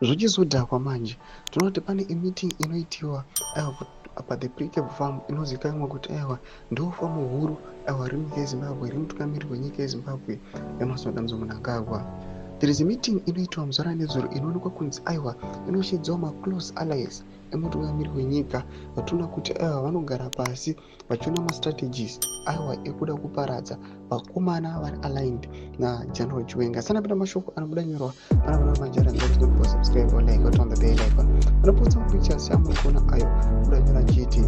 Zvochizodhakwa manje, tinoona kuti pane meeting inoitiwa, aiwa, pathe Precabe Farm, inozivikanwa kuti, aiwa, ndo famu huru, aiwa, remunyika yeZimbabwe, remutungamiri wenyika yeZimbabwe, Emmerson Dambudzo Mnangagwa. There is a meeting inoitwa muzuva ranezuro, inoonekwa kunzi, aiwa, inoshedzawo maclose allies emutungamiri wenyika, vatoona kuti, aiwa, vanogara pasi vachiona mastrategies, aiwa, ekuda kuparadza vakomana vari aligned naGeneral Chiwenga. Sanapinda mashoko anobuda nyorwa panapana majaranzatinopo, subscribe, like, turn the bell icon. Vanopotsa mapictures amuri kuona ayo buda nyora chiti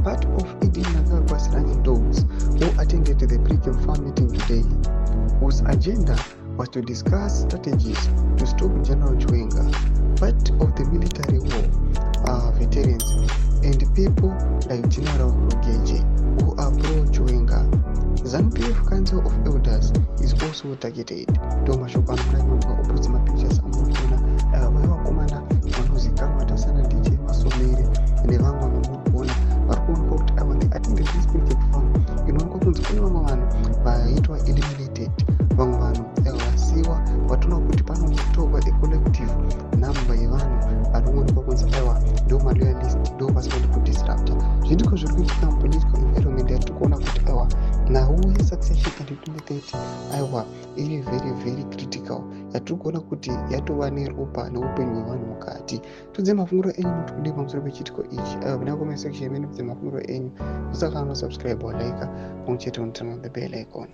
part of ED Mnangagwa's running dogs who attended the Precabe Farm meeting today, whose agenda was to discuss strategies to stop General Chiwenga, part of the military war veterans and people like General Rugeje who are pro-Chiwenga. ZANU-PF Council of Elders is also targeted. Ndo mashoko anobuda oputsa mapictures amuri kuona vaya vakomana vanozikanwa tasana DJ Masomere nevamwe vamuri kuona vari kuonekwa kuti ava they attended this Precabe Farm, inoonekwa kunzi kune vamwe vanhu vaitwa eliminated, vamwe vanhu vasiwa, vatoona kuti panotorwa acollective number yevanhu vanoonekwa kunzi, aiwa, ndo maloyalist, ndo vasingadi kudisrupta. Zviitiko zviri kuitika mupolitical environment yatiri kuona kuti, aiwa, nhau yesuccession and 2030, aiwa, iri very very critical, yatiri kuona kuti yatova neropa neupenyu hwevanhu mukati. Tudze mafungiro enyu muti kudii pamusoro pechiitiko ichi? Aiwa, muna comment section mene, tudze mafungiro enyu. Usakana subscribe, walike, pamwe chete unoturn on the bell icon.